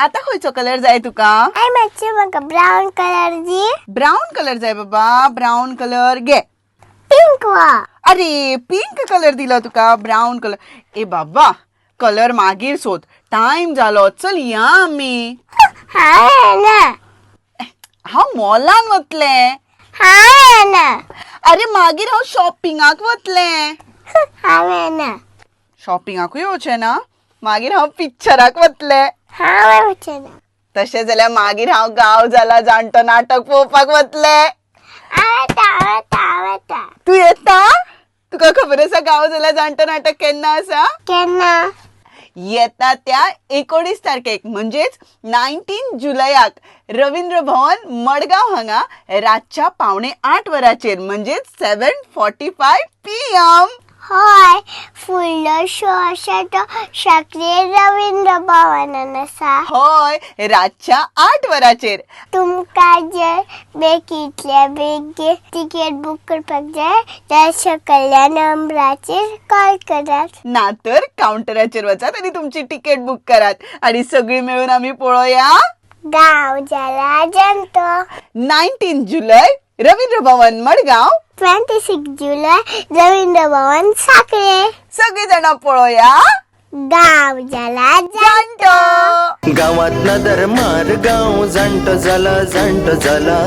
आता खंयचो कलर जाय तुका? आई, मातशें म्हाका ब्रावन कलर दी. ब्राऊन कलर जाय बाबा? ब्राऊन कलर घे. पिंक वा. अरे, पिंक कलर दिलो तुका. Brown colour. ए बाबा, कलर मागीर सोद, टायम जालो. चल या आमी. हांव येना. हांव मॉलान वतलें. हांव येना. अरे, मागीर हांव शॉपिंगाक वतलें. हांव येना. शॉपिंगाकूय वचें ना? मागीर हांव पिक्चराक वतलें. हांव येवचें ना. तशें जाल्यार मागीर हांव गांव जाला जाणटो नाटक पळोवपाक वतलें. हांव येता, हांव येता, हांव येता. तूं येता? तुका खबर आसा गांव जाला जाणटो नाटक केन्ना आसा? केन्ना? येता त्या 19 तारखेक, म्हणजेच 19 जुलयाक, रवींद्र भवन, मडगांव हांगा रातच्या 7:45 वरांचेर, म्हणजेच 7:45 PM. हय, फुडलो शो आसा तो साखळे रवींद्र भवनान आसा. हय, रातच्या 8 वरांचेर. तुमकां जर बेगींतल्या बेगीन तिकेट बूक करपाक जाय जाल्यार सकयल्या नंबराचेर कॉल करात. ना तर काउंटराचेर वचात आनी तुमची तिकेट बूक करात आणि सगळी मिळून आमी पळोवया गांव जाला जाणटो. 19 जुलय, रवींद्र भवन, मडगांव. 26 जुलय, रवींद्र भवन, साखळे. सगळी जाणां पळोवया गांव जाला जाणटो. जाणटो. गावात नदर मार, गांव जाणटो जाला, जाणटो जाला.